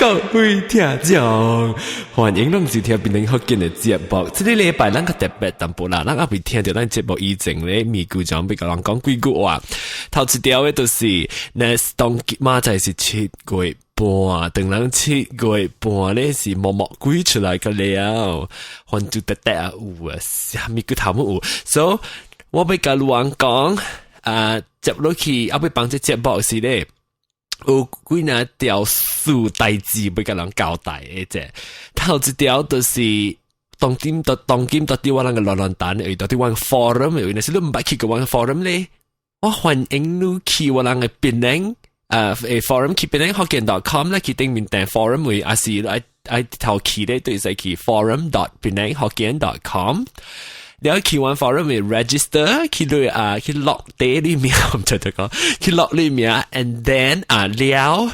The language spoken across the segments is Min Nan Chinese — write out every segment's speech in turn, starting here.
各位聽眾，歡迎攏收聽檳城福建的節目。這個禮拜咱較特別淡薄啦，咱猶未聽著咱節目以前咧，咪咕講欲共人講幾句話。頭一條的就是，若是當今仔載是7月半，當人7月半咧是毛毛鬼出來個了，還珠得得啊有啊，啥物骨頭姆有，所以我欲共人講，啊，接落去猶欲放這節目時咧，有幾若條事代誌欲共人交代的這，頭一條就是當今到當今到底我人个亂亂等，為到底我 forum 為若是你毋捌去過我 forum 咧，我歡迎你去我人个檳城誒 forum 去檳城福建 .com 咧，去頂面訂 forum 位，抑是愛愛頭去咧，就會使去 forum.penanghokkien.com。了去完 forum 會 register 去你啊去落地你名，毋知得講去落你名，and then 啊了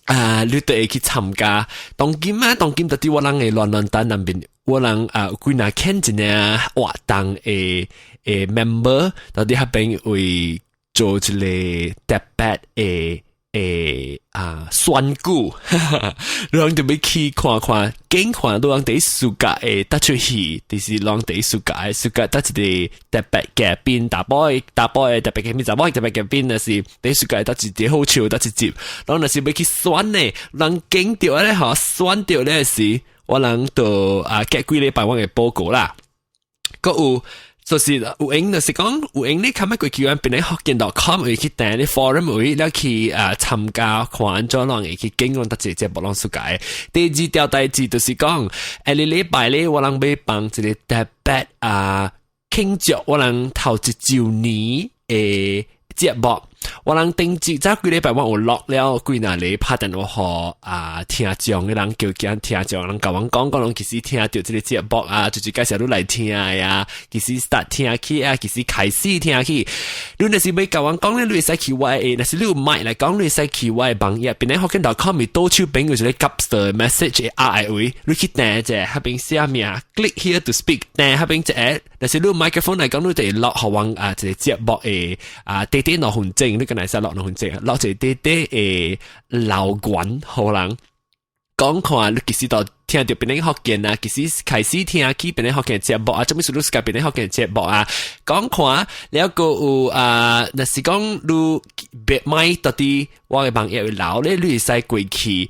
啊你就會去參加。當今啊，當今到底我人的亂亂等那邊，我人啊有幾若間一個活動的的 member，到底彼邊會做一个特別的的啊選舉，人就欲去看看，見看人第暑假的佗出戲，就是人第暑假的暑假佗一个特別嘉賓，查埔的查埔的特別嘉賓，查某的特別嘉賓，若是第暑假佗一个好笑，佗一集，人若是欲去選呢，人揀著咧吼，選著咧是，我人就啊隔幾禮拜我會報告啦，閣有。就是有閒就是講有閒你較欲過去阮檳城福建 .com 會去訂咧 forum 位，了去啊參加看按怎人會去揀阮佗一個節目攏暑假。第二條代誌就是講，下個禮拜咧，我人欲放一个特別啊慶祝我人頭一週年的節目。我人頂一早幾禮拜我有錄了幾若個拍電話予啊聽眾的人叫見聽眾人共阮講講，攏其實聽著這个節目啊，就是介紹你來聽呀，其實 start 聽起啊，其實開始聽起。你若是欲共阮講咧，你會使去我的，若是你有麥來講，你會使去我的網頁，檳城福建 .com 倒手邊有一个夾的 message 壓的位，你去訂一下，彼邊寫名，click here to speak，訂彼邊一个，若是你有麥克風來講，你就會錄予阮啊一个節目的啊短短2分鐘。你敢會使錄2分鐘，錄一個短短的留言予人講看，你其實都聽著檳城福建啊，其實開始聽起檳城福建節目啊，做物事你喜歡檳城福建節目啊，講看了閣有啊，若是講你欲買到底我的網頁會留咧，你會使過去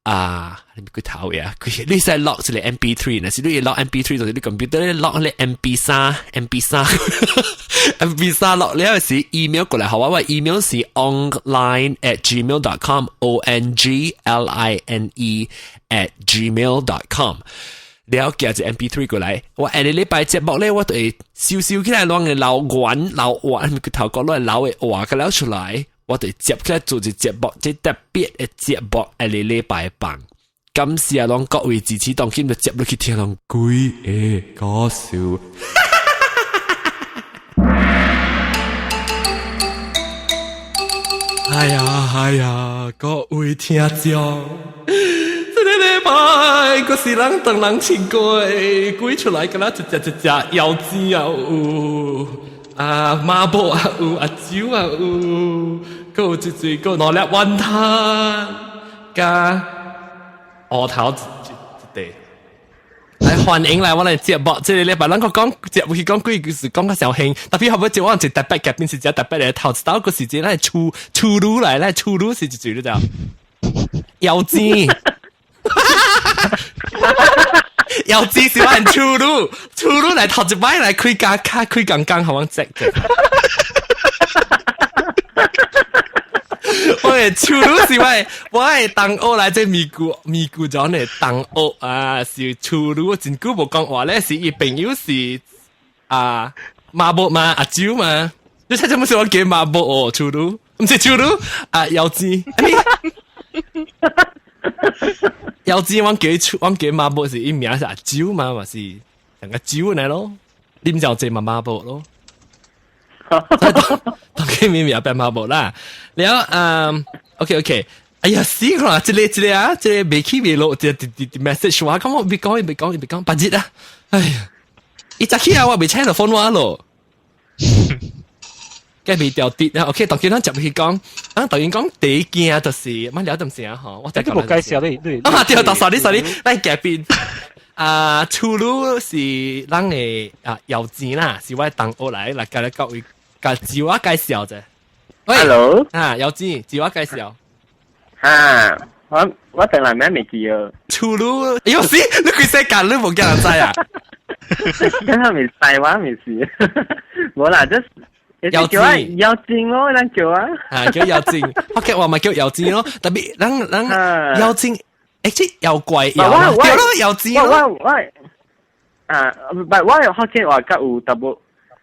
啊，你幾頭呀？你會使錄一个 MP3，若是你錄 MP3，就是你 computer 咧錄個 MP3，MP3，MP3錄了時 email 過來，予我，我 email 是 ongline@gmail.com，ongline@gmail.com。了寄一 MP3 過來，我下个禮拜節目咧，我就會收收起來，攏的留言留話，頭講攏留的話個了出來。我就接起來做一節目，這特別的節目，下个禮拜放。感謝攏各位支持，當今就接落去聽攏幾个搞笑。哎呀哎呀，各位聽眾，這个禮拜閣是人當人唱歌鬼出來，敢若一隻一隻腰子啊有。啊，馬步啊有，啊酒啊有，閣有一嘴，閣兩粒雲吞，加芋頭一一塊。來歡迎來我來節目，這个禮拜咱閣講節目去講幾句是講較小興，特別後尾就我一特別嘉賓是一特別的頭一道，閣是這咱廚廚女來，咱廚女是一嘴你知腰子。腰子是阮廚女，廚女來頭一擺來開家卡開講講，予阮這個。我的廚女是我的，我的同學來這咪咕咪咕種的同學啊，是廚女，我真久無講話咧，是伊朋友是啊馬木嘛，阿酒嘛，你猜這麼是我叫馬木哦，廚女，毋是廚女啊，腰子。腰子，阮叫伊阮叫馬木是伊名是阿酒嘛，嘛是成個酒來咯，啉就這嘛馬木咯。當佢名名變馬木啦。了嗯，OK OK，哎呀死啦！這个這个啊，這个未起未落，這這這 message 我，咁我別講，別講，別講，別熱啊！哎呀，伊早起啊，我未請就 phone 我咯。計未掉啲啊。OK，當然咱接去講，啊，當然講第一件就是乜了點聲嗬，我你無介紹你你啊，對，sorry sorry，咱嘉賓啊，初魯是咱的啊姚錢啦，是我同學來來共你各位，共自我介紹者。喂，Hello，啊，姚錢，自我介紹。啊，我等來咩未記哦。初魯，哎喲死，你規世界你無叫人知啊？剛剛未知，我未是，無啦，這姚錢，姚錢咯，咱叫啊。啊，叫姚錢，福建話咪叫姚錢咯，特別咱咱姚錢，欸，這妖怪妖，對咯，姚錢咯。我我啊，唔係，我有福建話較有淡薄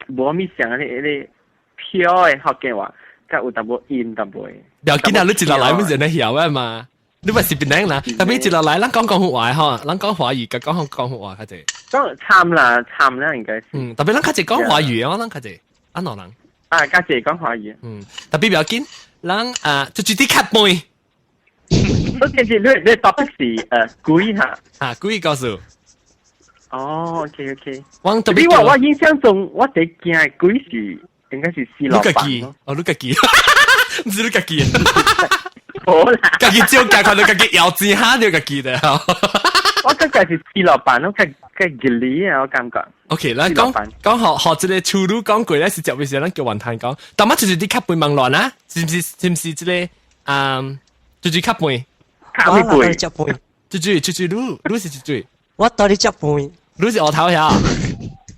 無咪像那個飄的福建話，較有淡薄音淡薄。不要緊啊，你一落來咪就能曉的嘛。你咪是檳城啦，特別一落來，咱講廣府話吼，咱講華語，佮講廣府話較濟。講參啦，參啦應該是。嗯，特別咱較濟講華語哦，咱較濟，按怎人？啊，較濟講華語。嗯，特別不要緊，咱啊，就具體較背。我其實你 topic 是鬼哈？啊，鬼故事。哦，OK OK。我特別我印象中，我最驚的鬼是應該是四老闆。哦，你家己，毋是你家己。好啦，家己照鏡看到家己腰子哈，就家己的。我感覺是四老闆，我較較吉利啊，我感覺。 OK，咱講講學學這個初魯講過咧，是接尾時咱叫雲吞講，但乜就是啲較背忙亂啊？是毋是？是毋是這個？嗯，就是較背，較背，食飯。就是就是你，你是就是。我到底食飯。你是額頭呀？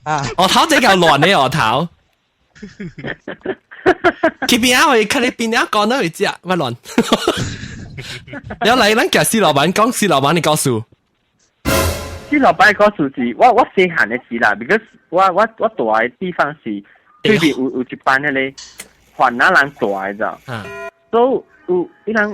啊，額頭這較亂的額頭。佢邊啊？會看你邊啊講到會知啊，乜亂？你來，咱叫施老闆講，施老闆你告訴。施老闆告訴是，我細漢的時啦，because 我住的地方是對面有一班彼个越南人住的咋。所以有伊人，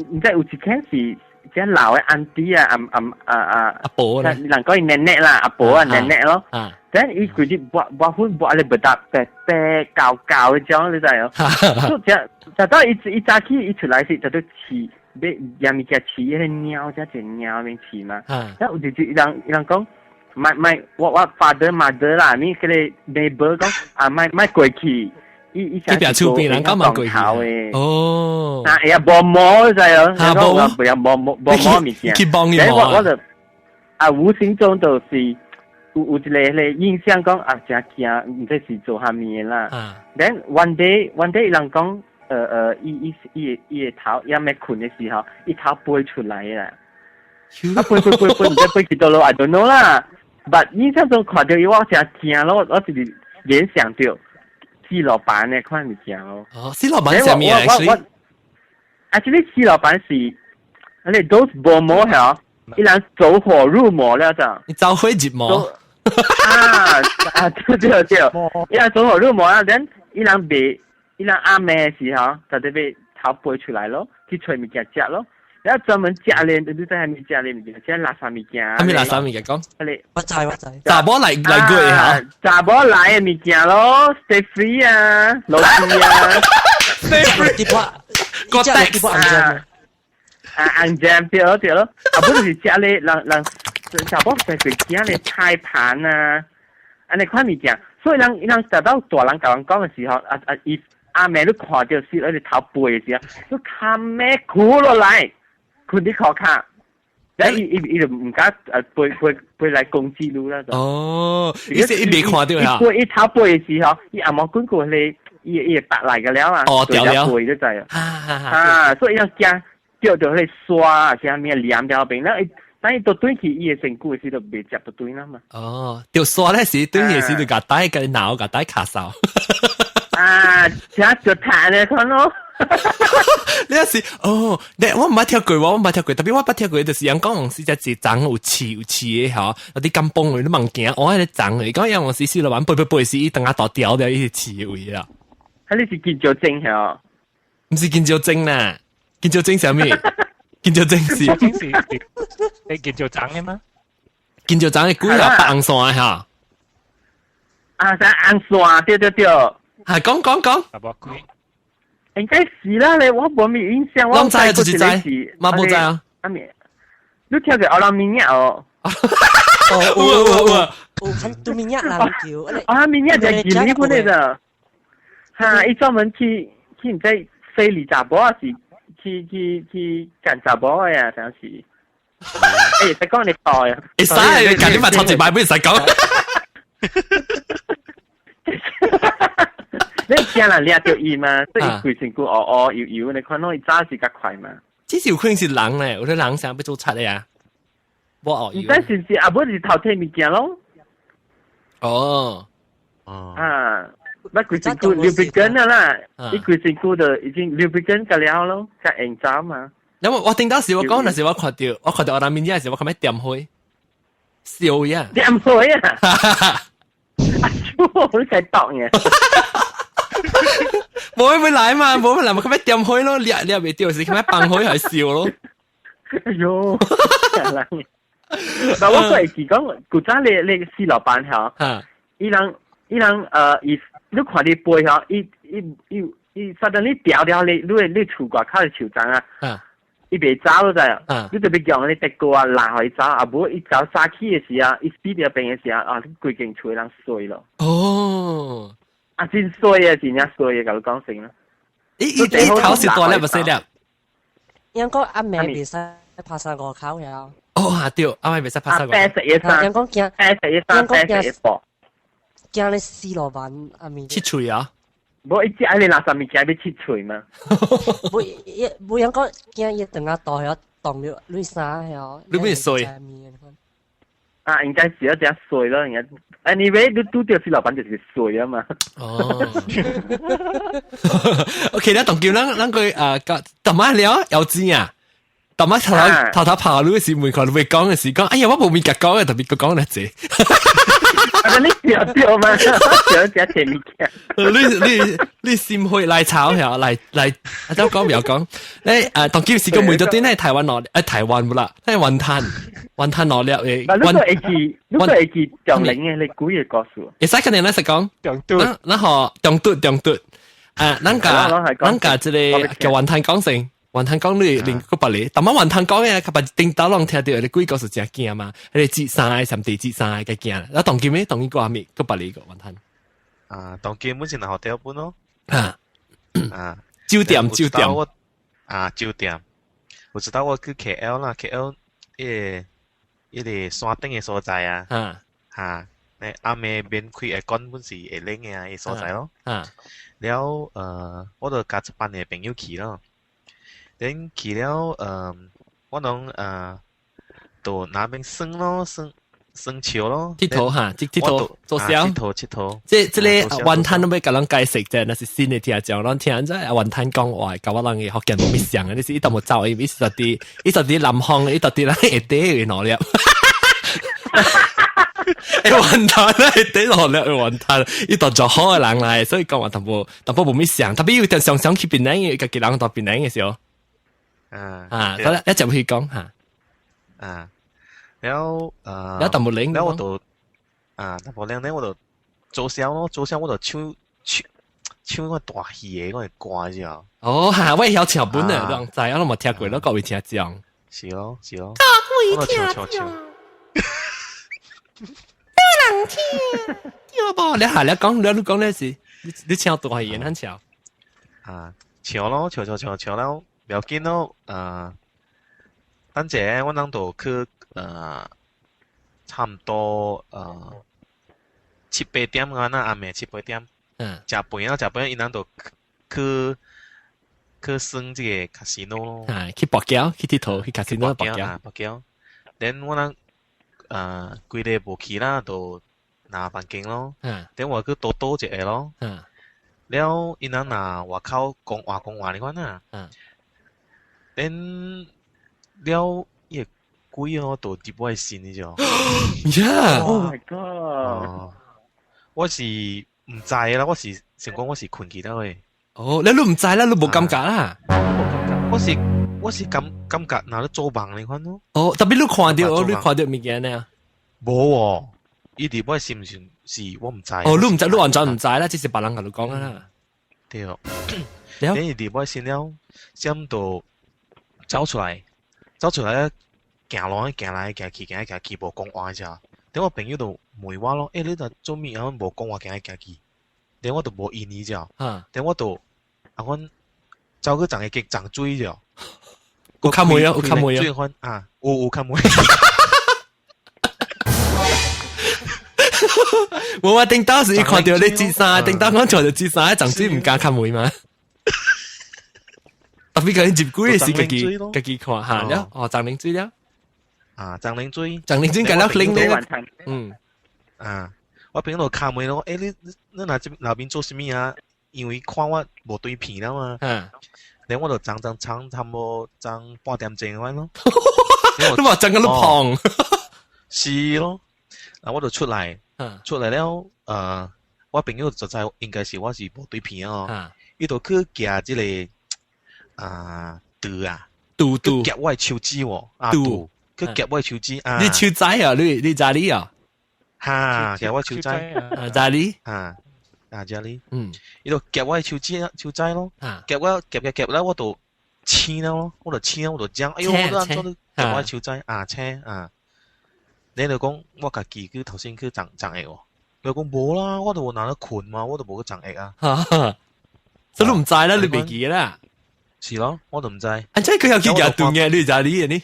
毋知有一間是這老的 auntie 啊，阿阿阿阿阿婆啦，人講伊奶奶啦，阿婆啊奶奶咯。等伊規日抹抹粉抹咧袂得白白厚厚迄種，你知哦？所以這直到伊伊早起伊出來時，就都飼欲攑物件飼彼个貓，這隻貓面飼嘛。然後有一日伊人講，莫莫我 father mother 啦，你彼個 neighbor 講啊，莫莫過去。伊伊這邊厝邊人講莫過去。哦。啊，會啊，無毛你知哦？啊，無。不要無毛無毛物件。去幫伊毛。我就啊，無形中就是有一個彼個印象講啊，誠驚，毋知是做啥物的啦。Then one day one day 伊人講，伊伊伊伊個頭伊猶未睏的時候，伊頭飛出來啦。啊，飛飛飛飛，毋知飛去佗落，I don't know 啦。But 印象中看著伊，我誠驚咯，我就是聯想到四老闆的款物件咯。哦，四老闆是啥物啊？ Actually，四老闆是，你 those 無毛嚇，伊人走火入魔了就。你走火入魔。啊啊對對對，伊人走火入魔啊！then 伊人袂，伊人暗暝的時候，就得欲頭飛出來咯，去揣物件食咯。然後專門食咧，你知啥物食咧物件？食垃圾物件。啥物垃圾物件講？我知我知。查某來來過嚇。查某來的物件咯，Stayfree 啊，老師啊，Stayfree。個隻啊，啊，紅醬對咯對咯，啊，不就是食咧，人人查某在食咧菜盤啊，按呢款物件，所以人人達到大人共人講的時候，啊啊，伊暗暝你看著是那個頭飛的時候，你較咩苦落來，睏佇褲跤，然後伊伊伊就毋敢飛飛飛來攻擊你啦。哦，伊是伊未看著嚇。伊頭飛的時候，伊紅毛滾過來，伊伊會拔來個了啊。哦，掉了。飛就知啊。啊，所以伊驚掉著彼個沙啊，啥物黏掉邊，那伊等伊都轉去伊的身軀的時，就袂接到對啦嘛。哦，掉沙咧時，轉去時就共帶個腦，共帶卡嗽。啊，這就彈咧看咯。你是哦，你我毋捌聽過，我毋捌聽過，特別我捌聽過，就是人講黃是隻隻髒有刺有刺的吼，有啲金崩的你物件，我喺咧髒的，講樣黃是死老闆背背背時，伊等下大掉掉，伊是刺的位啦。啊，你是金蕉精吼？毋是金蕉精啦，金蕉精啥物？金蕉精是精是你金蕉精的嗎？金蕉精的鬼啊，白紅線哈。啊，啥紅線？對對對。係講講講。啊，無鬼。應該是啦，咧我無咩印象。攏知啊，就是知，嘛無知啊。阿咪，你聽過歐拉米亞哦？有有有有，看杜米亞人叫。歐拉米亞就係吉利本來的。嚇，伊專門去毋知非禮查某，還是去幹查某的啊？啥是？欸，使講你錯呀？會使，近你咪錯一擺，不使講。你驚人掠著伊嘛？所以規身軀烏烏油油，你看攏伊走是較快嘛？這是有可能是人咧，有啲人想欲做賊的啊。我毋知是毋是啊？無是偷摕物件咯。哦，啊，那規身軀流鼻根啦，伊規身軀就已經流鼻根個了咯，較會走嘛。因為我頂當時我講，那時我看到我那面時，我看咩點火，燒呀，點火啊！啊，你使當嘅。冇會來嘛，冇會來嘛，佢咩點火咯，掠掠袂著，是佢咩放火還燒咯。哎喲，但我會記講，古早你死老闆吼，伊人伊你看你背吼，伊 suddenly 掉掉你厝外口的樹叢啊，伊袂走了知，你就欲用你竹篙啊拉予伊走，啊無伊走早起的時啊，伊死佇邊的時啊，啊，你規間厝的人衰咯。哦，啊真衰啊，真正衰啊，共你講先啦。伊頭是大粒，毋細粒。應該阿妹袂使拍三個口呀。哦，啊對，阿妹袂使拍三個。八十一三，應該驚，八十一三，八十一八。驚你死老闆阿妹。切喙啊！無伊只愛你垃圾物件欲切喙嘛？無伊無應該驚伊等下倒遐動了你衫遐。你變衰。啊，應該是一隻衰咯，應該。Anyway，你拄著死老闆就是衰啊嘛。哦。OK，咱當叫咱個啊，逐擺了有錢啊！逐擺頭頭頭頭跑路時，門口你會講嘅時講，哎呀，我無物件講嘅，特別閣講得濟。啊！你笑笑嘛？笑只甜物件。你心血來潮嚇，來，阿周講唔要講。你當今時個每咗啲咧，台灣攞台灣冇啦，係雲吞，雲吞攞了誒。你個會記，你個會記中靈嘅，你幾個故事？會使肯定咱是講，中嘟，咱學中嘟中嘟。啊，咱共這个叫雲吞講先。雲吞講你連個別嚟，但係雲吞講嘅，較別頂頭攏聽著，你鬼故事真驚嘛？彼个節三个，甚至節三个驚。啊，當今咩？當今個啥物？個別嚟個雲吞。啊，當今本是拿 hotel 本咯。啊啊，酒店酒店。啊，酒店。我知道我去 KL 啦，KL 彼个山頂的所在啊。啊。哈，你暗暝免開 aircon 本是會冷的啊，彼所在咯。啊。了，我就佮一班的朋友去咯。等去了，我攏到那邊耍咯，耍耍笑咯。𨑨迌哈，佚佗做痟。佚佗佚佗。這個雲吞攏欲共人解釋者，若是新的聽眾，攏聽這雲吞講話，佮我人的福建無物像啊！你是伊都無走，伊是佇伊佇南方，伊佇咱下底的兩粒。欸，雲吞下底兩粒雲吞，伊都做好的人來，所以講話淡薄淡薄無物像，特別有點常常去檳城的，家己人到檳城的時候。啊啊，所以一就去講嚇。啊，了了淡薄冷，了我就啊淡薄冷咧，我就做痟咯，做痟我就唱唱唱個大戲的嗰個歌之後。哦，嚇，我會曉唱本啊，攏知，我攏無聽過，攏各位聽講。是咯，是咯。各位聽講。有人聽，對無？你下你講，你講咧是，你唱大戲很唱。啊，唱咯，唱唱唱唱了。不要緊咯，等者我人就去差唔多七八點啊，那暗暝七八點，食飯啊，食飯，𪜶人就去耍這个 casino 咯。啊，去博繳，去𨑨迌，去 casino 博繳。博繳。then 我人規个無去啦，就拿房間咯。then 我去多多一个咯。了，𪜶人若外口講話講話你看啊。then 了，伊個鬼哦，就入我的身你知無？Yeah! Oh my god！我是毋知啦，我是想講我是睏去了的。哦，你毋知啦，你無感覺啦？我是感覺若咧做夢你看咯。哦，特別你看著，你看著物件呢？無哦，伊佇我的心上是我毋知。哦，你毋知，你完全毋知啦，只是別人共你講啦。對。等伊佇我的心了，先就走出來，走出來，行路行來行去，行來行去，無講話只。等我朋友就問我咯，欸，你若做咩啊？無講話行來行去。然我就無應伊咗，然我就啊，阮走去撞個激撞水咗。有較梅啊，有較梅啊。水款啊，有較梅。無啊，頂當時伊看到你折衫，頂當講穿著折衫，撞水毋敢較梅嘛。特別佢入鬼時，家己看嚇了，哦，撞冷水了。啊，撞冷水，撞冷水，緊了冷咧。嗯。啊，我朋友敲門咯，欸，你那邊做啥物啊？因為看我無對片啦嘛。嗯。然後我就撞撞撞，差不多撞半點鐘咁咯。你話撞到你胖。是咯，啊，我就出來，出來了，我朋友就知應該是我是無對片哦。伊就去夾這個啊刀啊，刀刀夾我的手指喎，啊刀，去夾我的手指啊。你手仔啊？你知你啊？哈，夾我手仔，啊，知你，啊，啊，知你，嗯，伊就夾我的手指手仔咯，夾我夾夾夾咧，我就青了，我就青，我就講，哎喲，我按怎你夾我的手仔啊，青啊，你就講我家己去頭先去撞撞下喎，佢講無啦，我都無拿得睏嘛，我都無去撞下啊，這都唔知啦，你未記啦，是咯，我都唔知，啊，這佢又去夾斷嘅，你知你嘅呢？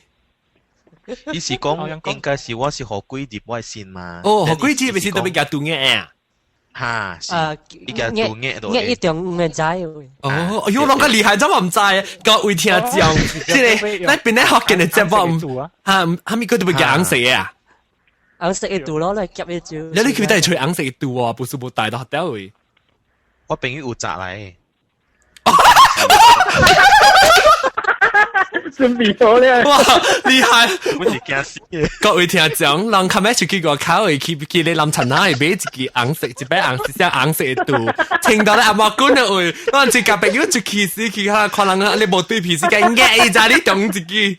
伊是講應該是我是予鬼入我身嘛？哦，予鬼入咪是特別夾斷嘅啊？哈，是，伊夾斷嘅都。一定唔會知。哦，哎喲，啷個厲害，怎麼唔知？各位聽眾，這個咱邊咧學見的節目，哈，哈咪佢特別夾紅色嘅啊？紅色嘅肚咯，來夾一招。你佢帶吹紅色嘅肚啊？不是無帶到學位。我朋友有摘來。準備好了！哇，厲害！我是驚死嘅。各位聽眾，人較尾出去外口會去去咧南田那會買一支紅色，一擺紅色，隻紅色的肚，穿到咧阿毛棍的位，我一甲朋友出去時去看看人啊，你無對皮是個壓伊在你動一支。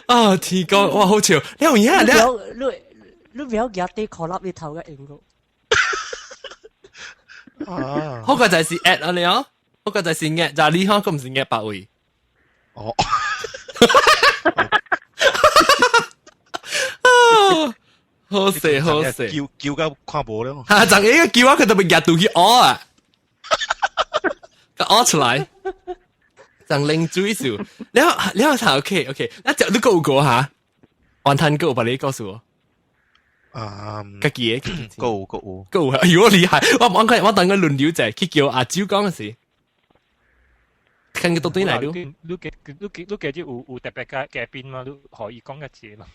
啊，天公，哇，好笑！你有影你你不要夾啲可粒你頭嘅用個。啊，好個就是 at 啊你哦。我個就是壓，就你看，佢唔是壓白位。哦，好勢好勢，叫叫到看無了。哈，就一個叫我佢特別壓到去屙啊，佢屙出來，就冷水數。你好，睇 OK OK，那就你夠過嚇，雲吞夠把你告訴我。啊，家己嘅，夠夠夠，哎喲厲害！我等佢輪流者去叫阿蕉講嘅時。看佢到底嚟了。你記住有特別嘅嘉賓嘛？你可以講一次嘛？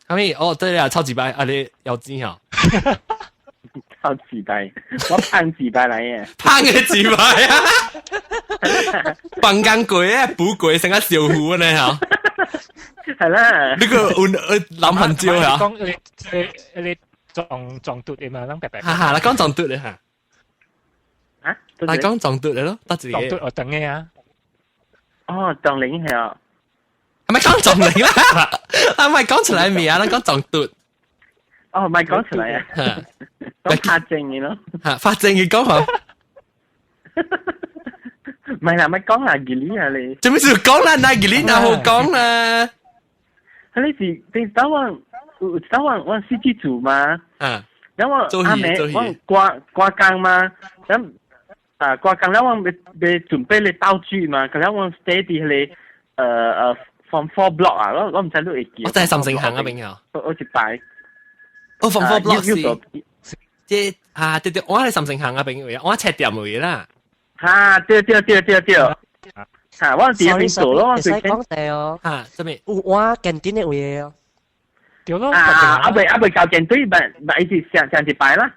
係咪？哦，對啦，超級拜啊！你有錢嚇？超級拜，我胖幾拜來嘅。胖嘅幾拜啊！放工過啊，補過成個小虎呢嚇。係啦。呢個南韓招嚇。講你撞嘟嘅嘛？諗白白。哈哈，你講撞嘟嘅嚇。啊？你講撞嘟嘅咯，得自己。撞嘟我等嘅啊。哦，撞鈴係啊，係咪講撞鈴啦？係咪講出來未啊？你講撞嘟。哦，唔係講出來啊，講發證嘅咯。嚇，發證嘅講法。唔係啦，咪講啦，吉利啊你。做咩事講啦？那吉利那好講啦。你是你等我，等我我司機組嘛？嗯。然後我阿妹我掛掛工嘛，咁。啊，掛工了，我欲準備咧道具嘛，可能我 stay 佇彼個form four block 啊，我毋知你會記。我在三星行嗰邊啊。我一擺。哦，form four block 是。這啊，對對，我喺三星行嗰邊位，我切店位啦。哈，對對對對對。哈，我佇那邊做咯，我會使講地哦。哈，啥物？有我近點的位哦。對咯。啊，阿未交建隊，咪伊是上上一擺啦。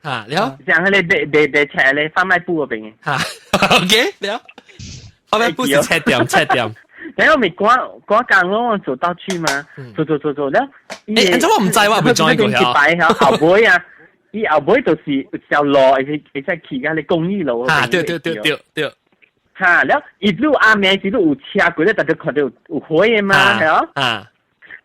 嚇，了。像迄個賣冊咧，販賣部嗰邊。嚇，OK，了。販賣部是冊店，冊店。然後咪趕趕工咯，我做道具嘛，做做做做了。欸，這我唔知，我未裝過一擺嚇，後尾啊，伊後尾就是有條路，會使去到個公益路。啊，對對對對對。嚇，了一路暗暝時都有車過咧，大家看到有火的嘛，係哦。啊。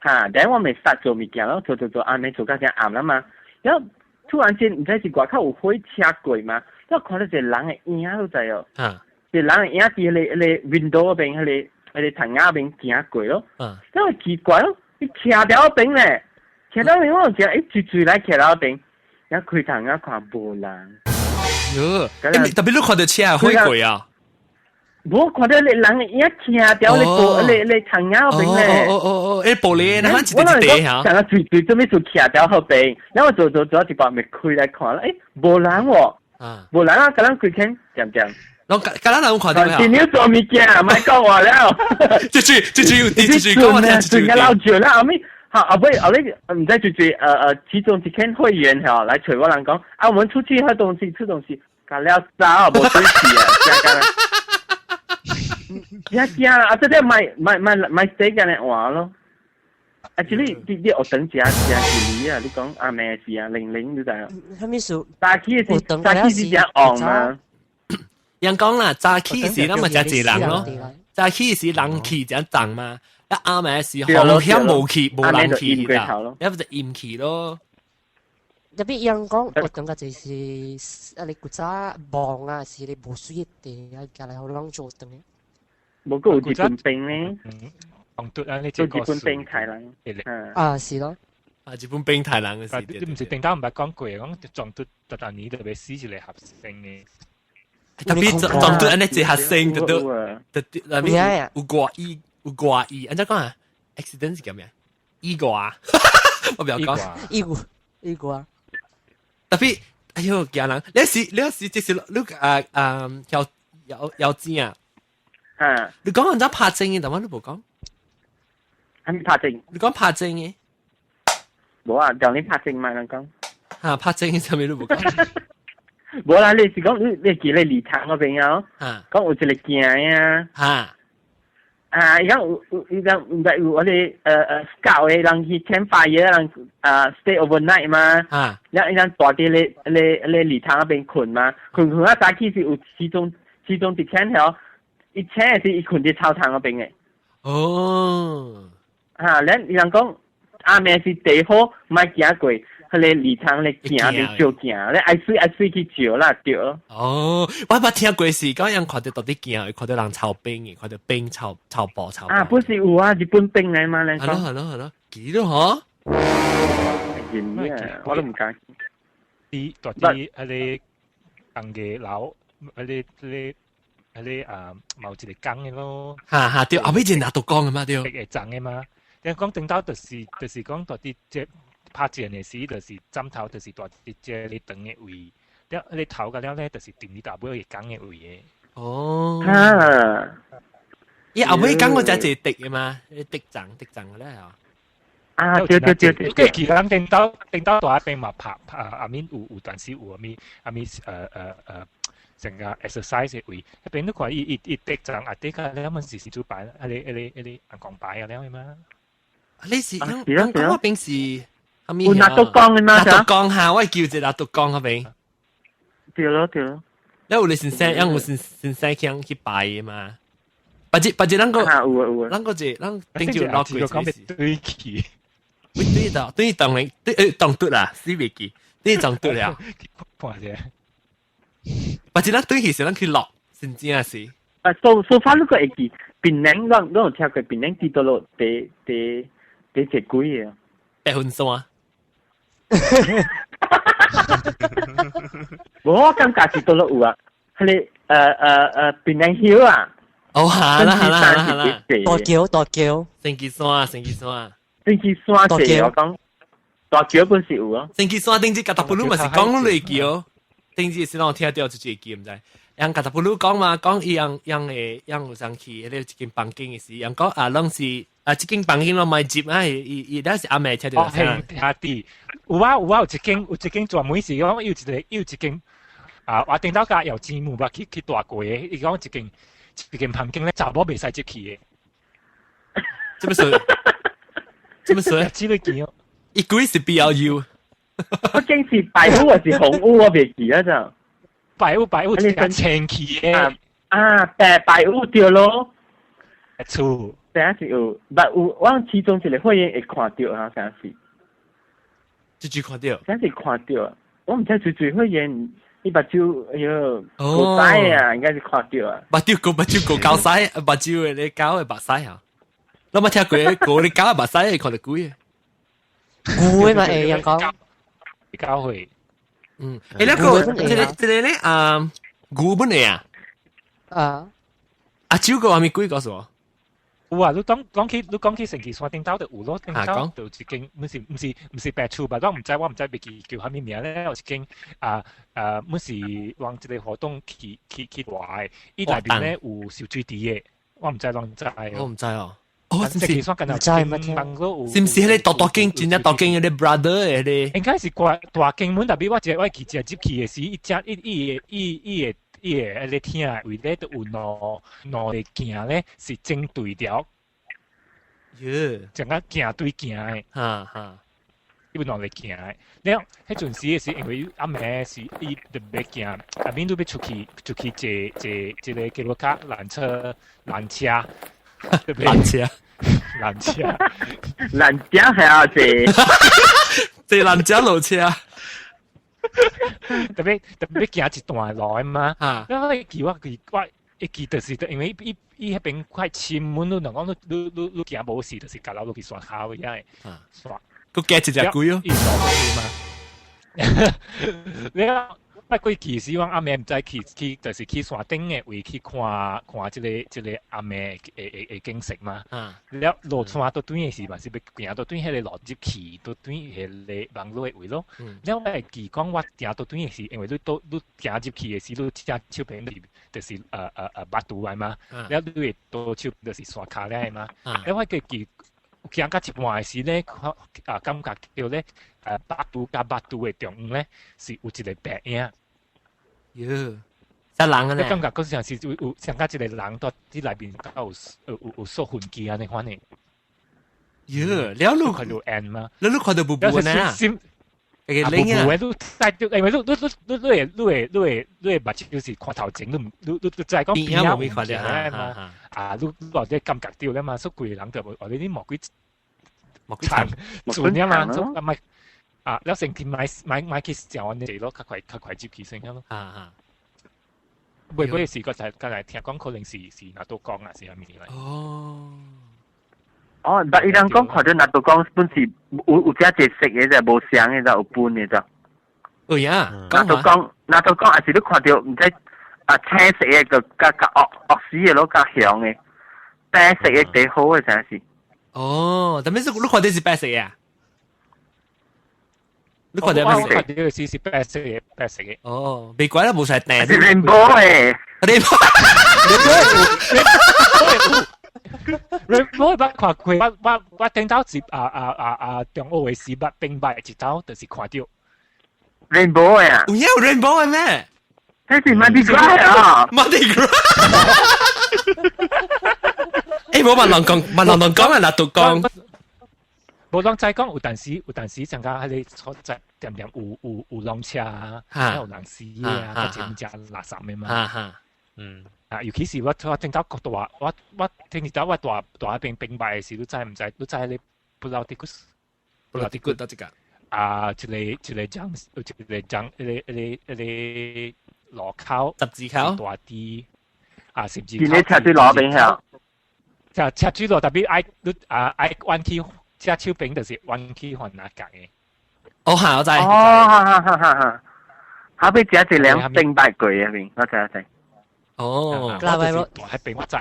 嚇，然後我咪煞做物件咯，做做做暗暝做到真暗啦嘛，然後。突然間，毋知是外口有火車過嘛？我看到一個人的影，你知哦？一個人的影佇彼個 window 嗰邊，彼個窗仔邊行過咯。啊！那奇怪咯，你徛佇嗰邊咧，徛到邊我見一追追來徛到邊，一開頭一看無人。喲，特別你看到車開過啊？無看到你人一徛掉你玻你你窗仔嗰邊咧。哦哦哦，誒玻璃，那一地一地嚇。成個追追做咩事徛掉後邊，然後做做做一擺咪開來看啦，誒無人喎。啊！無人啊，共咱開間點點。攏共咱人看到啊？你做物件，莫講話了。這句這句有啲，這句講我聽，這句有老少啦，後尾好後尾後尾毋知就就其中一間會員吼來揣我人講，啊，我們出去喝東西吃東西，共了走無準時啊，真驚驚啊！這個買買買買這個來換咯。啊，這你你你學堂食食一厘啊？你講阿妹是啊，玲玲你知影？啥物事？早起是早起是誠旺嘛？人講啦，早起時咱嘛誠濟人咯，早起時人氣誠重嘛，啊暗暝時風險無去，無人去啦，一不就陰氣咯。特別人講，我感覺就是啊，你古早忙啊，是你無水的啊，家來好啷做等。無閣有日本兵呢？紅嘟啊！你這個日本兵太人，啊是咯，啊日本兵太人嘅事。你唔是頂頭毋捌講過，講撞嘟特特年特別死一個學生嘅。特別撞嘟按呢一學生就都就特別有外意有外意，按怎講啊？accident 是叫咩？意外，我不要講意外意外。特別哎喲驚人！你是你是這是你啊啊有有有錢啊？啊！你講人家拍正嘅，但係你無講。係咪拍正？你講拍正嘅？無啊，叫你拍正嘛，人講。嚇，拍正嘅啥物你無講？無啦，你是講你你記咧禮堂嗰邊啊？講有一個鏡啊。嚇！啊，伊講有有伊講毋知有我哋scout 的人去 campfire 人啊 stay overnight 嘛。然後伊人蹛佇咧咧咧禮堂嗰邊睏嘛，睏睏啊早起是有其中其中一天吼，伊請的是伊睏佇操場嗰邊的。哦。啊，咱伊人講暗暝是地好，莫行過，彼個禮堂咧行邊照鏡，咧愛水愛水去照啦，對。哦，我捌聽過是講人看到到底行，看到人操兵的，看到兵操操步操。啊，不是有啊，日本兵來嘛？咧。係咯係咯係咯，記得嗬。真啊，我都毋敢。啲大啲彼個紅嘅樓，彼個彼個彼個啊，某一個工的咯。哈哈，對，後尾就拿刀講的嘛，對。會長的嘛。你講頂頭就是就是講大啲這拍戰的時，就是枕頭就是蹛佇這個長的位，了彼個頭甲了咧，就是踮佇大尾個工的位的。哦。啊。伊後尾講我才一個滴的嘛，滴長滴長咧嚇。啊，對對對對。對，其他人頂頭頂頭大邊嘛拍拍阿面有有陣時有阿面阿面成個 exercise 的位，彼邊你看伊伊伊滴長啊滴甲了，們是是主擺，彼個彼個彼個紅光牌啊了的嘛。你是講講嗰邊是啥物？有拿督公的嘛？拿督公嚇，我叫一拿督公嗰邊。對咯對咯。你有你先生，因有先先生去去拜的嘛？別日別日，咱個咱個一咱頂住落過一次。對起，對到對當然對當對啦，死袂記，對當對了。看者。別日咱對起時，咱去落，真正是。啊，so so far 你個會記，檳城咱咱有聽過檳城佇佗落第第第一幾個？白雲山。無，我感覺是佗落有啊，彼個檳城曉啊。哦，哈啦哈啦哈啦。大橋大橋。神奇山，神奇山。神奇山是我講，大橋本是有啊。神奇山頂次甲達布魯嘛是講落橋，頂次是讓我聽到一個記毋知。人甲達布魯講嘛，講伊樣樣會樣有上去，彼個一間房間的時，人講啊，攏是啊，這間房間攏莫入啊，伊伊咱是暗暝聽著。哦，兄弟，有啊有啊，有一間有一間專門是講有一個有一間啊，我頂頭甲有錢母捌去去蹛過的，伊講一間一間房間咧，查某袂使入去的。這麼說？這麼說？這個見哦，伊鬼是 B L U，嗰間是白屋還是紅屋？我袂記啊就。白屋白屋一個清氣的。啊，白白屋對咯。厝。等下是有，但有我其中一個會員會看到啊，啥是？這句看到。啥是看到？我毋知最最會員，伊目睭哎喲，夠屎啊，應該是看到啊。目睭夠目睭夠夠屎，目睭的咧狗的目屎啊。你捌聽過狗咧狗的目屎會看到鬼？會嘛會人講。教會。嗯，誒，那個這個咧啊，古本嚟啊。啊。阿蕉個話咪鬼告訴我。有啊，你講講起你講起神奇山頂頭就有咯，頂頭就一間，毋是白厝吧？我毋知袂記叫啥物名咧，有一間啊啊，毋是往一個活動去來，伊內面咧有燒水池的，我毋知攏知。我毋知哦。哦，是唔是？唔知乜聽。是毋是彼個大大間真正大間彼個 brother 的彼個？應該是大大間門，特別我一個我記者入去的時，伊只伊伊伊伊個。伊個迄個廳位咧，都有兩個鏡咧，是正對調。耶！成個鏡對鏡的。哈哈。伊有兩個鏡的。了，彼陣時的是因為暗暝是伊就欲行，阿面都欲出去坐坐這個叫做卡纜車纜車。纜車。纜車。纜車係啊，坐。坐纜車落車。特別行一段路嘛，因為記我記我一記就是因為伊伊彼邊塊深門，你若講你行無事，就是共落落去山跤遐個山。閣加一隻鬼哦。伊落去嘛。你講我過去時，我暗暝毋知去，就是去山頂的位去看看這個暗暝的景色嘛。了落山到對的時嘛，是欲行到對彼个路入去，到對彼個網路的位咯。了我會記講，我行到對的時，因為你到你行入去的時，你正手邊就是腹肚來嘛。了你會倒手就是山跤了嘛。了我記記行到一半的時咧，啊感覺到咧，腹肚佮腹肚的中間咧是有一個白影。喲，啥人啊？你感覺嗰陣是有像佮一個人佇佇內面，有有縮痕跡按呢款的。喲，了你看到煙嗎？你看到霧霧呢？啊，霧霧的，你知，因為你會目睭是看頭前，你毋你知講邊仔有物件嘛？啊，你或者感覺著了嘛？所以規个人就或者你魔鬼殘準啊嘛，所以咪啊，了先去買去食完呢咯，較快入去先咯。啊啊！袂過時個就剛才聽講，可能是拿督公啊，是啥物來？哦。哦，但伊人講看著拿督公本是有遮濟色的啫，無相的啫，有分的啫。有呀，拿督公，還是你看著毋知啊青色的就較較惡惡死的咯，較紅的，白色的最好的才是。哦，但是你看著是白色的？你看著咩色？看著是白色的，白色的。哦，袂怪啦，無晒訂。是 rainbow 的。 rainbow。我捌看過，我頂頭是啊啊啊啊中學的時捌兵捌一頭，就是看著 rainbow 的啊。有影有 rainbow 的咩？這是 Mardi Gras 啊！Mardi Gras。欸，無問人講，問人講啊，拿督公。無人知講有陣時，像講彼个所在恬恬有纜車啊，有人死啊，較濟物件垃圾的嘛。嗯。啊，尤其是我聽到國大，我聽到我大大邊兵敗的時，你知毋知？你知彼布勞迪古斯？布勞迪古到這個？啊，一個章，有一個章，一個路口，十字口，大啲啊，十字口。佇咧車水路邊遐。車水路特別愛你啊愛彎去，車手邊就是彎去番仔角的。哦，哈，我知。哦，哈哈哈哈哈！後尾食一兩冰白過嗰邊，我知我知。哦，拉威羅，喺邊我知。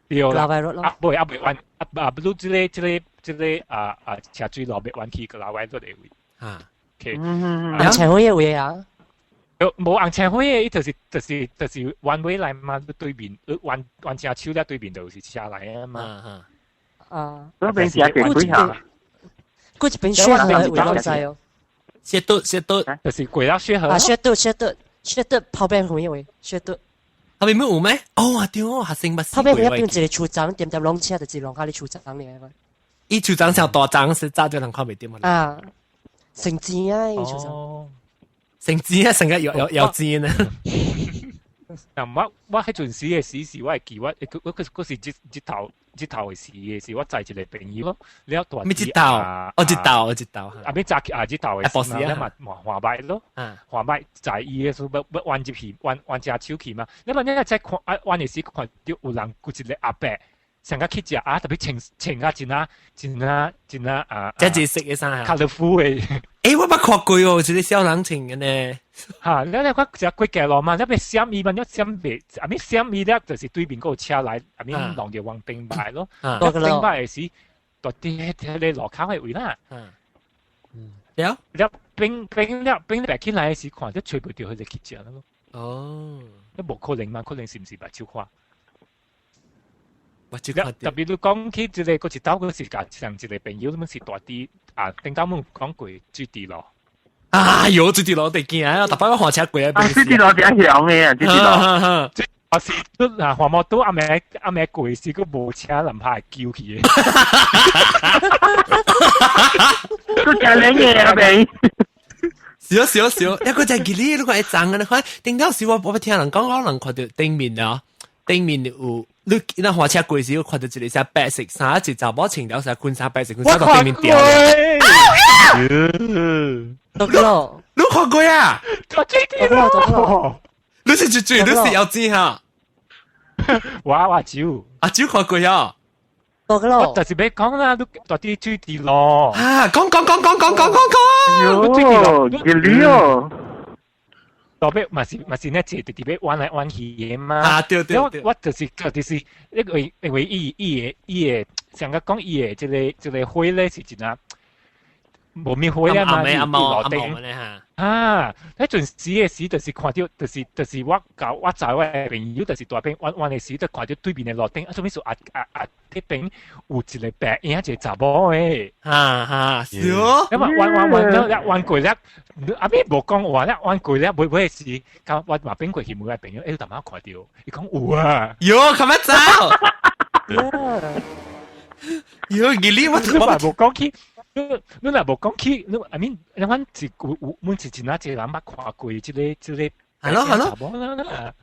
對啦，啊，袂啊袂彎啊啊！你這個啊啊車水路欲彎去個拉威羅的位。啊，OK。紅青火的位啊？無紅青火的，伊就是彎尾來嘛，對面彎彎車手咧對面就是車來啊嘛。啊。嗰邊是一幾下？嗰一邊雪河的位攏知哦。雪都雪都，就是過了雪河。啊，雪都雪都雪都旁邊有位雪都。後面冇有咩？哦啊對哦，學生捌。後面有一邊一個樹欉，恬恬攏車就是攏下咧樹欉爾。伊樹欉上大欉是早就人看袂著嘛。啊，成錢啊！伊樹欉。成錢啊！成個有錢啊！嗱，我彼陣時的時是，我會記我，我是日頭的時，我載一個朋友，了大咩日頭？哦，日頭，日頭。啊，欲早起啊，日頭的時，了嘛嘛換擺咯，換擺載伊的時，欲彎入去，彎彎隻手去嘛。你嘛你在看啊，彎的時看著有人有一個阿伯，成個去食啊，特別穿穿啊真啊真啊真啊啊！這是色嘅衫啊，colourful 嘅。欸，我捌看過哦，一個小人穿嘅呢。嚇！你你看食過街路嘛？你欲閃伊嘛？你閃袂？啊咪閃伊咧，就是對面嗰個車來，啊咪弄著往頂擺咯。頂擺的時，到佇彼个路口的位啦。了了，變變了變了起來的時，看著揣袂著彼个去食咯。哦，你無可能嘛？可能是毋是目睭看？目睭看。特別你講起這個，閣一道閣是共上一個朋友，你是大啲啊？頂頭阮講過水滴路。哎喲，水滴路得驚啊！逐擺我換車過啊，水滴路真凶的啊，水滴路。啊是，啊環摩都暗暝暗暝過時，閣無車人拍會救去的。閣誠冷的啊，邊。是啊是啊是啊，一個就係記你，你講會髒啊！你看頂頭時我我聽人講，我人看著頂面啊，頂面有你那換車過時，有看著一個衫白色衫，一個查某穿條衫裙衫白色裙衫到頂面掉。到你看過啊？到你是最最，你是要知哈？我我招，阿招看過啊？到我就是欲講啦，你到底水滴咯。啊，講講講講講講講講，水滴路，水滴哦。到尾嘛是嘛是那坐直直欲彎來彎去的嘛。啊，對對對。我就是就是，因為因為伊伊的伊的，上個講伊的這个這个花咧是真啊。無咩火啊嘛，阿毛阿毛啊！彼陣時的時，就是看著，就是就是我佮我載我的朋友，就是大邊彎彎的時，就看著對面的路頂，啊，做咩事啊啊啊！彼邊有一個白影，一個查某的，哈哈，是哦。因為彎彎彎了，彎過了，阿咩無講話了，彎過了，尾尾的時，佮我嘛變過去問我朋友，欸，你頭仔看著？伊講有啊。喲，較欲走。喲，記你我我無講起。你你若無講起，你 I mean，你阮是有有，阮是真啊濟人捌看過這个這个。係咯係咯，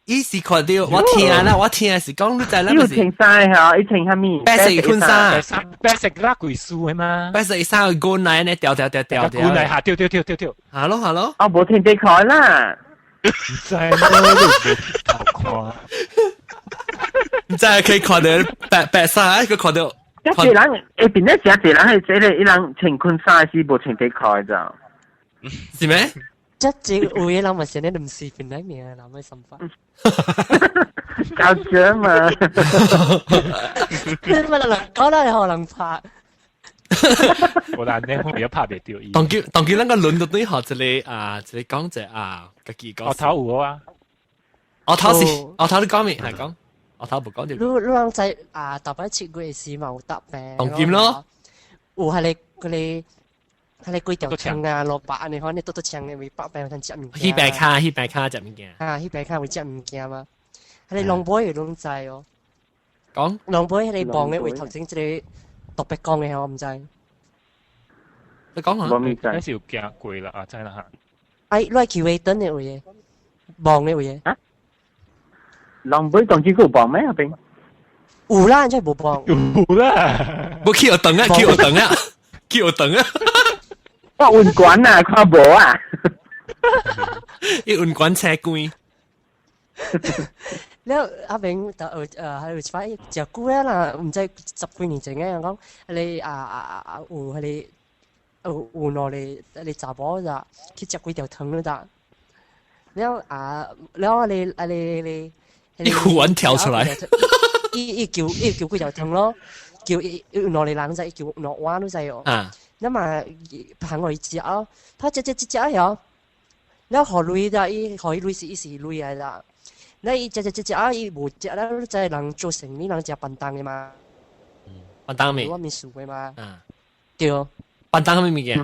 伊是看著我聽啦，我聽是講你知啦，伊有穿衫嚇，伊穿啥物？白色裙衫，白色拉貴數的嘛。白色衫個牛奶呢，掉掉掉掉掉。牛奶下掉掉掉掉掉。係咯係咯。哦，無穿底褲啦。毋知咯，你無頭看。毋知可以看著白白衫，佢看著。這濟人下邊咧，誠濟人係這個，伊人穿裙衫是無穿底褲的，是咩？這這有的人嘛是呢，毋是本來名，人的想法。搞笑嘛！你嘛人講啦，予人拍。無啦，你我也拍袂著伊。當叫當叫咱個輪到對學一个啊，一个講者啊，家己講。我頭有啊。我頭是，我頭你講咩？係講。我頭無講著。你你人知啊？逐擺7月時嘛有搭病。當金咯。有彼个彼个彼个幾條腸啊，蘿蔔按呢款，你拄拄腸的位北病通食物件。彼白跤，彼白跤食物件。啊，彼白跤會食物件嘛？彼个龍尾攏知哦。講。龍尾彼個望的位頭前一个特別講的我毋知。你講下。我毋知。那是有行過啦，啊，知啦哈。哎，來去圍燈的位，望的位。啊？龍尾當今閣有望咩？彼邊？有啦，真係無望。有啦，無去學堂啊，去學堂啊，去學堂啊。我溫管啊，看無啊。伊溫管車關。了阿明就喺度擺食久啊啦，毋知十幾年前嘅人講，你啊啊啊有彼个有有兩个彼个查某咋去食幾條腸了咋？了啊了你啊你你。一忽然跳出來，伊伊叫伊叫幾條腸咯，叫伊兩個人仔叫兩碗都知哦。啊，那嘛行過去食哦，他食食食食曉，了予鐳啦，伊予伊鐳是伊是鐳來啦。了伊食食食食啊，伊無食了，你知人做生意人食便當的嘛？便當麵。我麵數的嘛。啊。對。便當啥物物件？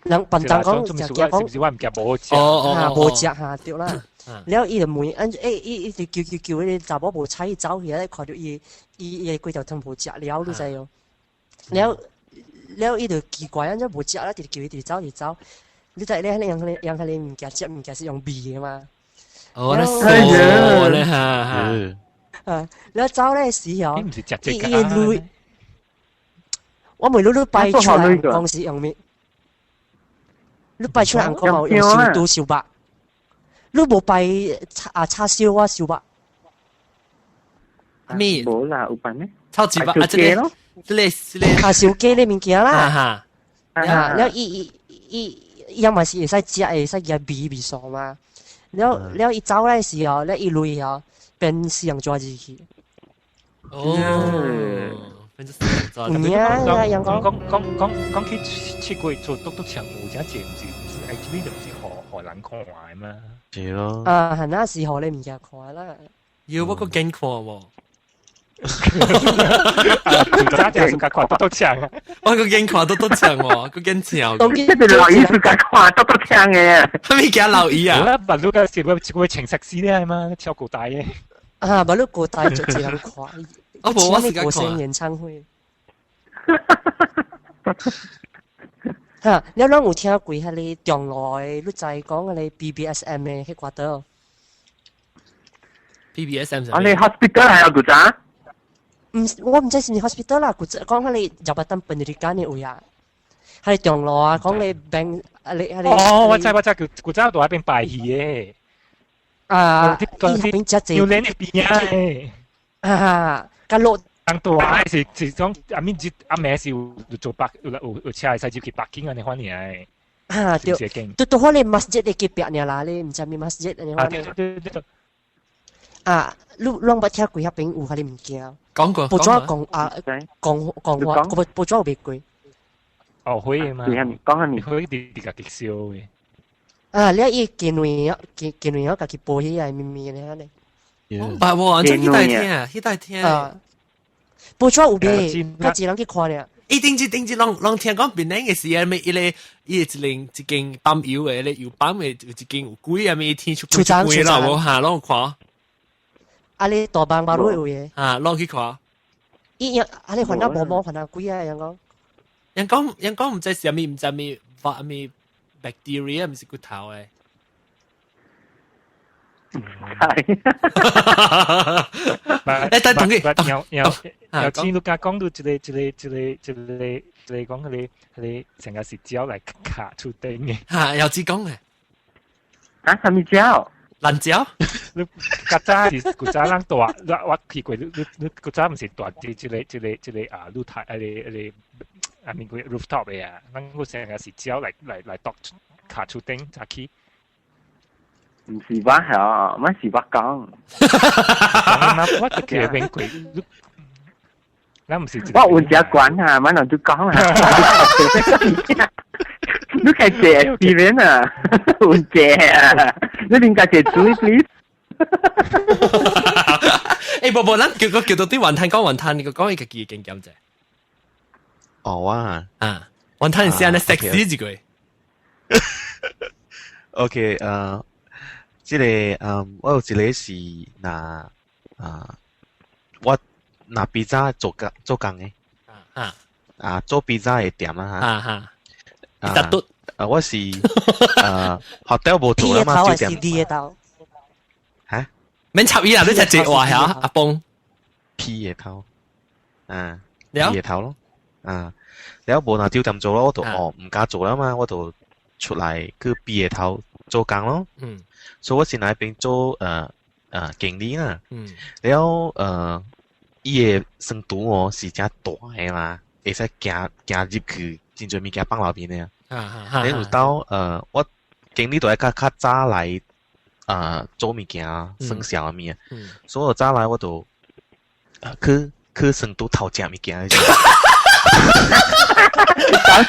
人便當講食驚講，是毋是我毋驚無好食？哦哦，無食哈對啦。了伊就問，按欸伊伊就叫叫叫，彼个查某無睬伊走去，看著伊伊伊的幾條腸無食了，你知哦。了了伊就奇怪，按怎無食啦，直叫伊直走直走。你知咧，用彼个用彼个物件食物件是用味的嘛？哦，那傻咧哈啊，了走咧時候，伊毋是食這伊伊鐳，我問你，你擺出來講是用咩？你擺出來講嘛用燒豬燒肉？你無擺叉啊叉燒啊燒肉？咩？無啦，有辦咩？臭雞巴啊！這個這個這個啊，燒雞呢物件啦。哈啊，了伊伊伊伊嘛是會使食，會使食味味素嘛。了了，伊走來時候，了伊落哦，變死人抓入去。哦，變做死人抓。有影啊，人講講講講講起七月做篤篤槍有真濟，毋是毋是，actually 就毋是予予人看的嘛。是咯。啊，係那時候你物件看啦。要我個鏡看喎。早就係看篤篤槍，我個鏡看篤篤槍喎，個鏡槍。這個老醫是甲看篤篤槍的。係咪叫老醫啊？我白鹿個是個個情色師咧嘛，超高大嘅。啊，白鹿高大就一人看。我無我是歌星演唱會。哈，你攏有聽過彼个中路的，你知講彼个 BBSM 的彼歌的？BBSM 啊，你 hospital 還有古早？毋，我毋知是毋是 hospital 啦，古早講彼个 Jabatan Pendidikan 的位啊，彼个中路啊，講你病啊你彼个。哦，我知我知，古早在彼邊排戲的。啊，伊彼邊遮濟。有連的邊仔的。啊，甲落。當大是是講阿面日阿暝是有做北有有有車會使入去北京按呢款爾的。啊對，對對，我咧 masjid 的隔壁爾啦，你毋知咩 masjid 按呢款。對對對。啊，你攏捌聽過彼邊有彼个物件？講過。報紙講啊，講講話，報報紙有賣過。哦，會的嘛？講下你。會佇佇家己燒的。啊，你伊近位近近位家己報起來咪咪的按呢。唔捌喎，這彼代聽，彼代聽。啊。報紙有賣，較濟人去看咧。伊頂一頂一，攏攏聽講檳城的時啊，咩伊個伊一間一間泵油的，咧油泵的有一間有鬼啊，咩天出鬼出鬼啦，無哈，攏有看。啊，你大班馬路有的。啊，攏去看。伊樣啊，你煩惱無毛煩惱鬼啊，人講。人講人講毋知是啥物，毋知物發物 bacteria，毋是骨頭的。係。誒，但同佢，有有有錢你家講到一個一個一個一個一個講彼个彼个成個是鳥來卡出頂的。嚇，有志講嘅。啊，啥物鳥？爛鳥？你較早是古早人住，我去過，你你你古早毋是住佇這個這個這個啊露台，彼個彼個啊物個 rooftop 的啊，咱個成個是鳥來來來踱卡出頂早起。毋是我係，我是我講。我就叫免過，咱毋是。我有只管啊，我人都講啊。你開借 experience 啊，有借啊，你應該借水 please。欸，無無，咱叫個叫到啲雲吞講雲吞，你個講伊家己的經驗者。哦啊，啊，雲吞是按呢 sexy 一個。 OK，這個我有一個是若啊，我若披薩做工做工的，啊啊做披薩的店啊，啊哈，披薩啊，我是學校無做啦嘛，酒店。 P 的頭。嚇？免插伊啦，你才這話嚇，阿邦。 P 的頭，啊，P 的頭咯，啊，了無若酒店做咯，我就哦毋敢做啦嘛，我就出來去 P 的頭做工咯。所以我是那邊做經理啦。了伊的酸度哦是誠大的嘛，會使行行入去真濟物件放內面的。啊你有到我經理都愛較較早來做物件算數的物件，所以我早來我就去去酸度偷食物件。講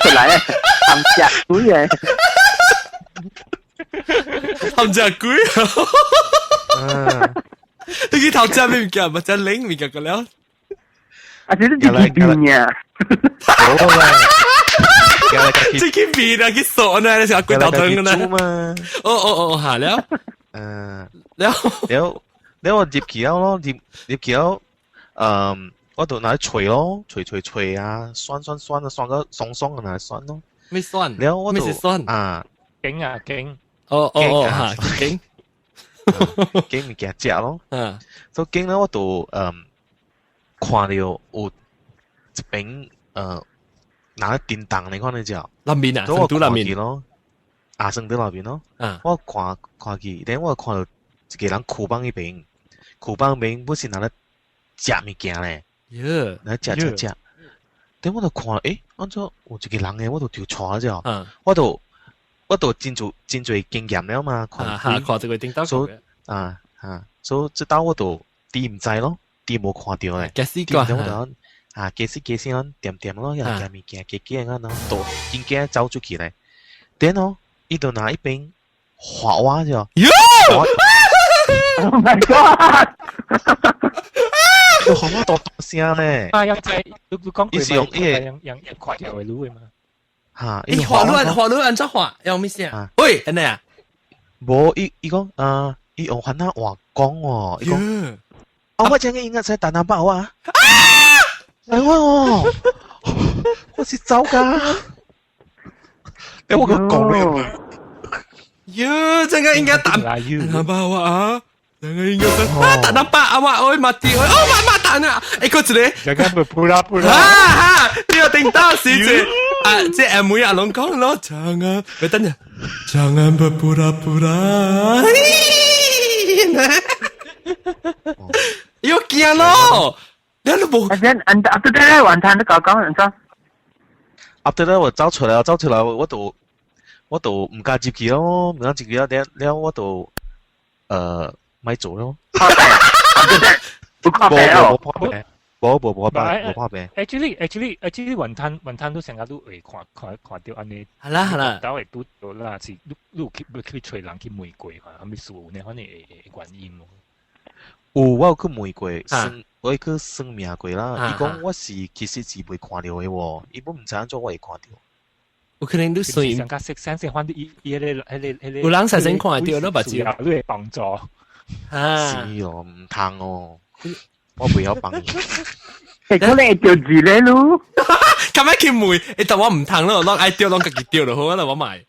出來，貪食鬼啊！貪食鬼啊！你去偷食咩物件？咪食冷物件個了。啊！這是自己變啊！好啦，自己變啊！去鎖呢，你食鬼頭湯呢？嘛。哦哦哦，下了。了了了，我入去了咯，入入去了，嗯，我就拿來捶咯，捶捶捶啊，酸酸酸啊，酸個鬆鬆的拿來酸咯。咩酸？了我咩是酸啊？勁啊勁！哦哦哦，嚇勁！勁物件食咯。嗯。所以勁咧，我就看到有一邊拿叮當你看你只。那邊啊，成都那邊咯。啊，成都那邊咯。啊。我看看去，等我看到一個人庫房彼邊，庫房邊不是拿咧食物件咧，來食食食。等我就看，誒，按怎有一個人嘅，我就就帶咗，我就真做真濟經驗了嘛，看看這個頂到，所以啊啊，所以這道我就佇毋知咯，佇無看著咧，假死個，我就啊，假死假死按點點咯，又食物件，加加按咯，就真驚走出去咧。等哦，伊就拿一邊畫我咗。 Oh my god！佢畫我大大聲咧。啊，有隻你講伊是用伊個用用看條嘅路嘅嘛。嚇！伊畫路畫路按怎畫？用咩聲？喂，按呢啊？無，伊講啊，伊用番仔話講喎，伊講。啊，我這個應該使等阿爸我啊。來我哦，我是走㗎。你我講講咧。喲，這個應該打阿爸我啊。這個應該是啊，打阿爸啊，我愛 mati，哦，媽媽打啊，欸，個一個，這個不啦不啦，啊哈，你有聽到是這啊，這阿妹阿攏講咯，jangan，別等陣，jangan berpura-pura，有驚咯，你都無，阿陣，阿對對，雲吞都講講，唔錯。 After that 我走出來，走出來，我就唔敢入去咯，唔敢入去了，了了我就咪做咯。不看病哦，無破病，無無無破無破病。 Actually 雲吞都成日都會看看看到按呢。係啦係啦，都會拄著啦，是你你有去去揣人去問過，啥物事呢？反正會會原因咯。有，我有去問過，算我去算命過啦。伊講我是其實是袂看著的喎，伊本毋知按怎我會看著。有可能你算上較識相信，反正伊伊彼個彼個彼個有人實先看著咯，目睭，你會幫助。啊，是哦，毋通哦，我袂曉幫。欸，可能會著字咧咯。咁樣去問，欸，但我毋通咯，攏愛著攏家己著就好啦，我買。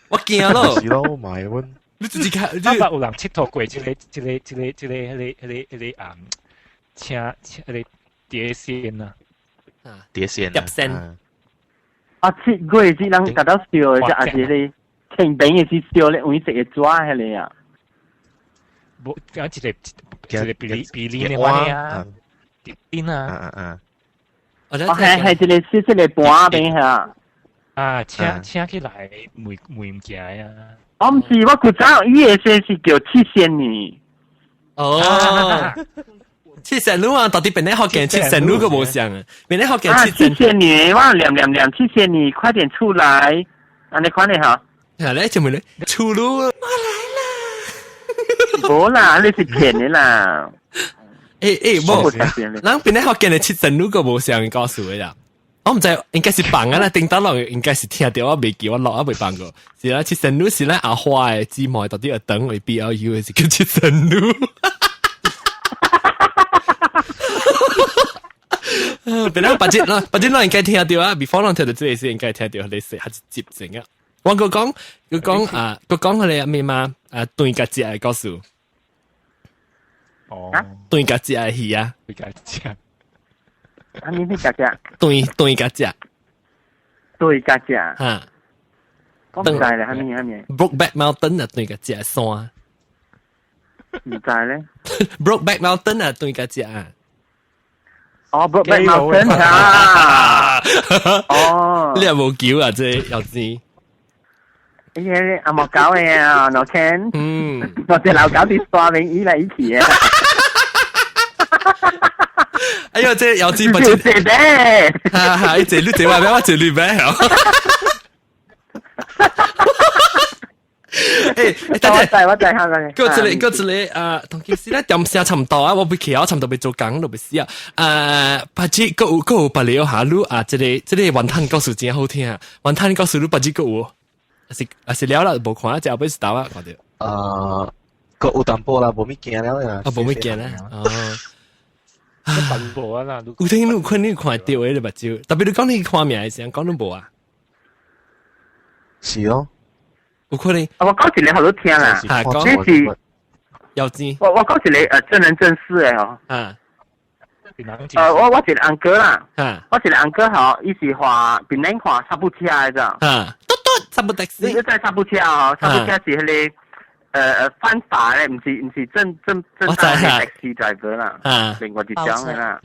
我驚咯。是咯，我買阮。你自己看，你捌有人𨑨迌過這個、這個、這個、這個、彼個、彼個、彼個啊，車車彼個碟仙啊，碟仙，碟仙。啊，7月是人達到笑的，還是咧天平的是笑咧，有一個紙彼個啊。無，啊，一個一個比例比例的話啊，碟仙啊，嗯嗯。哦，係係一個細細個盤邊嚇。啊，請請起來賣賣物件啊！我毋是，我古早伊個說是叫七仙女。哦，七仙女啊，到底邊個福建七仙女個無像啊？邊個福建七仙女？我念念念七仙女，快點出來！按呢款的哈。啊，咧就問你出路，我來啦。無啦，你是騙的啦。欸欸，無，人邊個福建的七仙女個無像，告訴你啦。我毋知應該是放啊啦，頂到落應該是聽著我袂記，我落啊袂放過。是啦，七仙女是咱阿花的姊妹，到底學堂為 BLU 的是叫七仙女。本來別日啦，別日咱應該聽著啊，before 咱聽著這個是應該聽著，類似還是接成啊。我閣講，閣講啊，閣講彼個咩嘛啊，斷甲食的故事。哦，斷甲食的魚啊，斷甲食。啊！你咩食食？斷斷甲食，斷甲食。哈，我毋知咧，啥物啥物？Brokeback Mountain 啊，斷甲食山。毋知咧。 Brokeback Mountain 啊，斷甲食啊。哦，Brokeback Mountain 啊！哦，你也無救啊？這個要知。哎呀，阿莫搞的啊，老 Ken。嗯。我隻老狗佇山面移來移去的。哎呦，這腰子不是坐咩？哈哈，伊坐你坐我邊，我坐你邊。欸，等陣，我知下個。閣一個，閣一個啊，當其時咧點聲差毋多啊，我欲去啊，差毋多欲做工，都欲死啊。啊，別只閣有閣有別個下你啊，這個這個雲吞故事真好聽，雲吞故事你別只閣有，還是還是了啦，無看啊，這後尾是豆啊，看著。啊，閣有淡薄啦，無物件了啦。啊，無物件啦，哦。淡薄啊啦，有聽你有可能看著的目睭，特別你講你看名的時陣，講你無啊？是哦，有可能。我講一個予你聽啦，這是要錢。我講一個真人真事的哦。啊。我一個 uncle 啦，我一個 uncle 吼，伊是畫檳榔畫剎布車的咋。啊，嘟嘟剎布的士。你知剎布車哦，剎布車是彼個。犯法咧，毋是正當嘅 taxi driver 啦，另外一種嘅啦。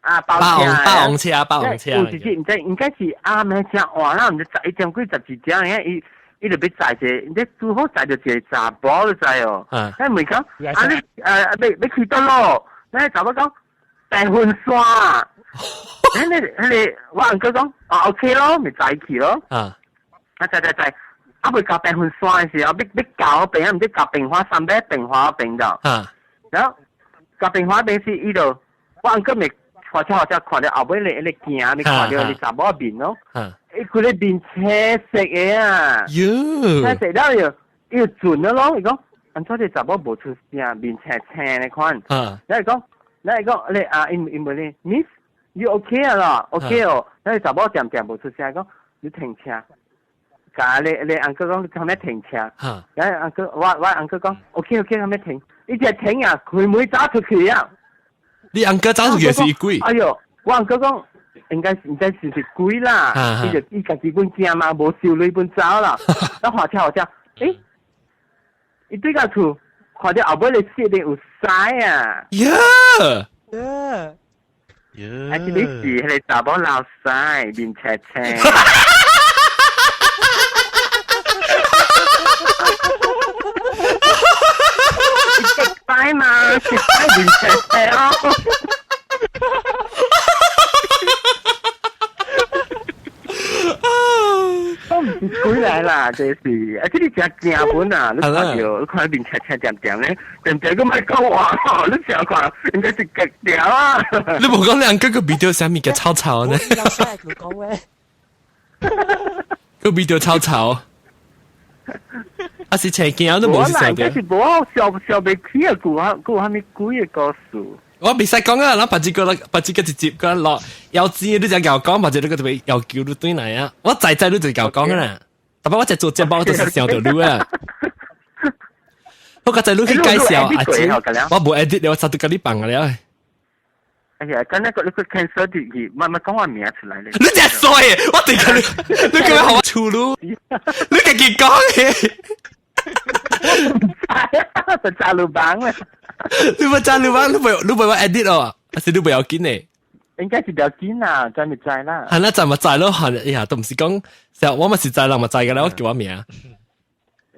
啊，包車，包車，包車。有一日毋知應該是暗暝真晚啦，毋知11點幾12點嘅，伊就欲載一個，你拄好載著一個查埔你知哦。伊問講，啊你欲去佗落？那查某講白雲山。彼我 uncle 講，啊 OK 咯，咪載去咯。啊載載載，啊未到白雲山的時候，欲到彼邊啊，毋知到平華山欲平華邊度。然後到平華邊時，伊就我 uncle 咪火車看著後尾咧，咧行，你看著你查某面咯。伊規个面青色的啊！青色了又又準了咯，伊講，按怎這查某無出聲，面青青的款。你講，你啊，因問你，Miss，你 OK 啊啦？OK 哦。你查某恬恬無出聲，講你停車。共你 uncle 講，你後尾停車。然後 uncle 我 uncle 講，OK OK，後尾停。伊就停啊，開門走出去啊。你 uncle 走出去是鬼？哎喲，我 uncle 講。應該是鬼啦，伊就伊家己本驚嘛，無收鐳本走啦。咱下車下車，欸，伊對到厝，看著後尾咧雪裡有屎啊！呀呀！啊，這個是彼個查某流屎，面青青。食屎嘛，食屎面青青哦。都毋是鬼來啦，這是啊，這個真驚本啊！你看著，你看面青青恬恬咧，恬恬閣莫講話，你想看，應該是極條啊！你無講兩個個味道啥物嘅臭臭呢？個味道臭臭，啊是青驚都無是啥應該是無笑笑袂起啊！閣有啥物鬼的故事？我袂使講啊，咱別個別個直接個落要錢，你就𠢕講，或者你個特別要求你對來啊。我知知你就𠢕講啊。特別我在做節目，就是想著你啊。我剛才你去介紹阿姊，我無 edit 了，我早就共你放了。哎呀，剛才個你個 cancel 掉去，慢慢講我名出來咧。你真衰，我對佢，你叫我出路，你家己講嘅。我唔知，就炸路幫啦。你無炸路幫，你無我 edit 哦，還是你不要緊呢？應該是不要緊啦，知咪知啦。係啦，知咪知咯，係哎呀，都毋是講，成我嘛是知人嘛知㗎啦，我叫我名。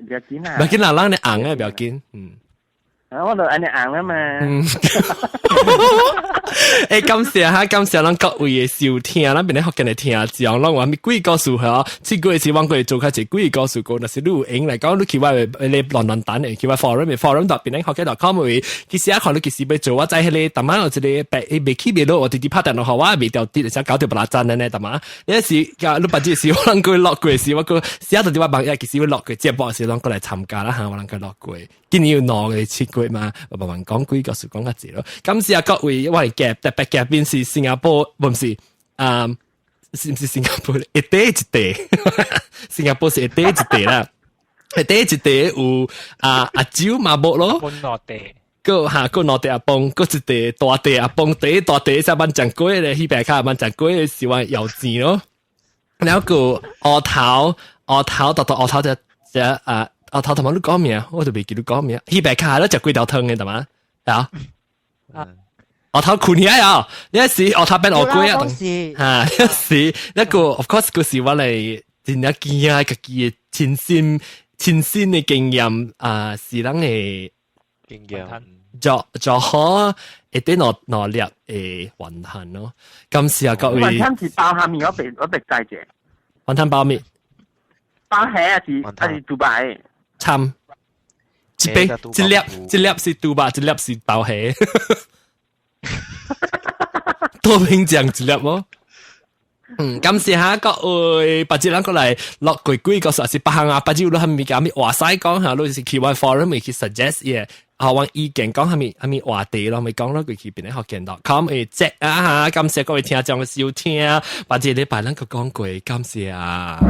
不要緊啦。不要緊啦，咱你紅嘅不要緊，嗯。啊，我就按呢紅啦嘛。嗯。欸，感謝哈，感謝咱各位的收聽，咱變咧福建的聽眾，攏有啥物鬼故事吼？這個月是往過做較濟鬼故事個，若是你有閒來講，你去我的彼個論壇的，去我 forum forum 變咧福建 .com 位，其實啊看你其實欲做，我知彼個逐擺有一個白袂起袂落，我直直拍電話予我袂調直，會使搞著別人讚呢，逐擺。你是你別這時我人過落過時，我閣寫到佇我網頁，其實會落過節目時，攏過來參加啦哈，我人過落過。今年有兩個七月嘛，我慢慢講鬼故事講較濟咯。感謝各位，我的夾特別嘉賓是新加坡，毋是啊，是毋是新加坡？一塊一塊，新加坡是一塊一塊啦，一塊一塊有啊阿蕉嘛無咯，閣哈閣兩塊阿邦，閣一塊大塊阿邦，第一大塊才萬講過咧，彼邊較萬講過的是阮姚錢咯，然後閣烏頭烏頭，豆豆烏頭就就啊烏頭頭毛你講名，我就袂記你講名，彼邊較咧食幾條湯的，對嗎？啊。烏頭困起來啊！你是烏頭變烏龜啊？哈，是那個，of course，個是我來真正驚啊，家己的親身的經驗啊，是咱的經驗，就好會得兩兩粒的雲吞咯。感謝各位。雲吞是包蝦米？我袂知者。雲吞包咩？包蝦還是豬肉？參，一杯一粒一粒是豬肉，一粒是包蝦。多平醬一粒哦。嗯，感謝下各位，別隻人過來落鬼鬼個說是別項啊，別隻有啥物啥物話使講下，你是去阮 forum 去 suggest 嘢，啊，阮意見講啥物啥物話題咯，咪講咯，佢去變咧福建 .com 會 check 啊哈，感謝各位聽眾的收聽，別隻禮拜咱閣講過，感謝啊。